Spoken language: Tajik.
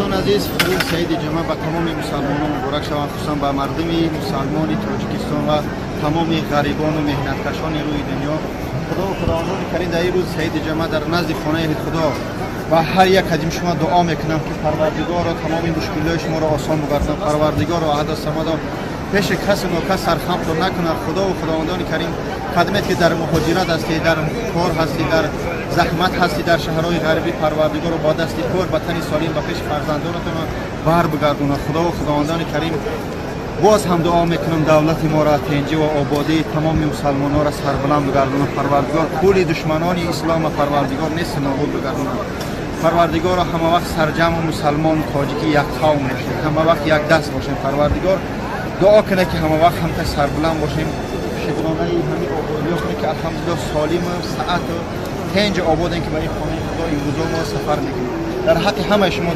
Дӯстони азиз, рӯзи саиди ҷумъа ба тамоми мусалмонон муборак шаванд, хусусан ба мардуми мусалмони Тоҷикистон ва тамоми ғарибону меҳнаткашони рӯи дунё. Худо Худовандони карим дар ин рӯзи саиди ҷумъа дар назди хонаи Худо ва ҳар як аз шумо дуо мекунам, ки Парвардигоро тамоми мушкилиҳои шуморо осон бигардонад. Парвардигоро аҳаду самадо пеши касу нокас сархамтон накунад. Худову Худовандони карим қадмет, ки дар муҳоҷират ҳастӣ, дар кор ҳастӣ, дар заҳмат ҳастӣ, дар шаҳрҳои ғарибӣ, Парвардигоро бо дасти пур, ба тани солим ба пеши фарзандонатон бар бигардонад. Худову Худовандони карим, боз ҳам дуо мекунам, давлати моро тинҷӣ ва ободии тамоми мусалмононро сарбаланд бигардонад. Парвардигор кули душманони ислома, Парвардигор, нест нобуд бигардонад. Парвардигоро, ҳама вақт сарҷамъу мусалмону тоҷикӣ як қавм бошем, ҳама вақт як даст бошем. Парвардигор дуо кунад, ки ҳама вақт ҳамта сарбаланд бошем. Шукронаи ҳамин ободиҳо кунед, ки алҳамдулиллоҳ солиму саату тинҷу ободем, ки ба ин хонаи Худо имрӯзо мо сафар мекунем. Дар ҳаққи ҳамаи шумо.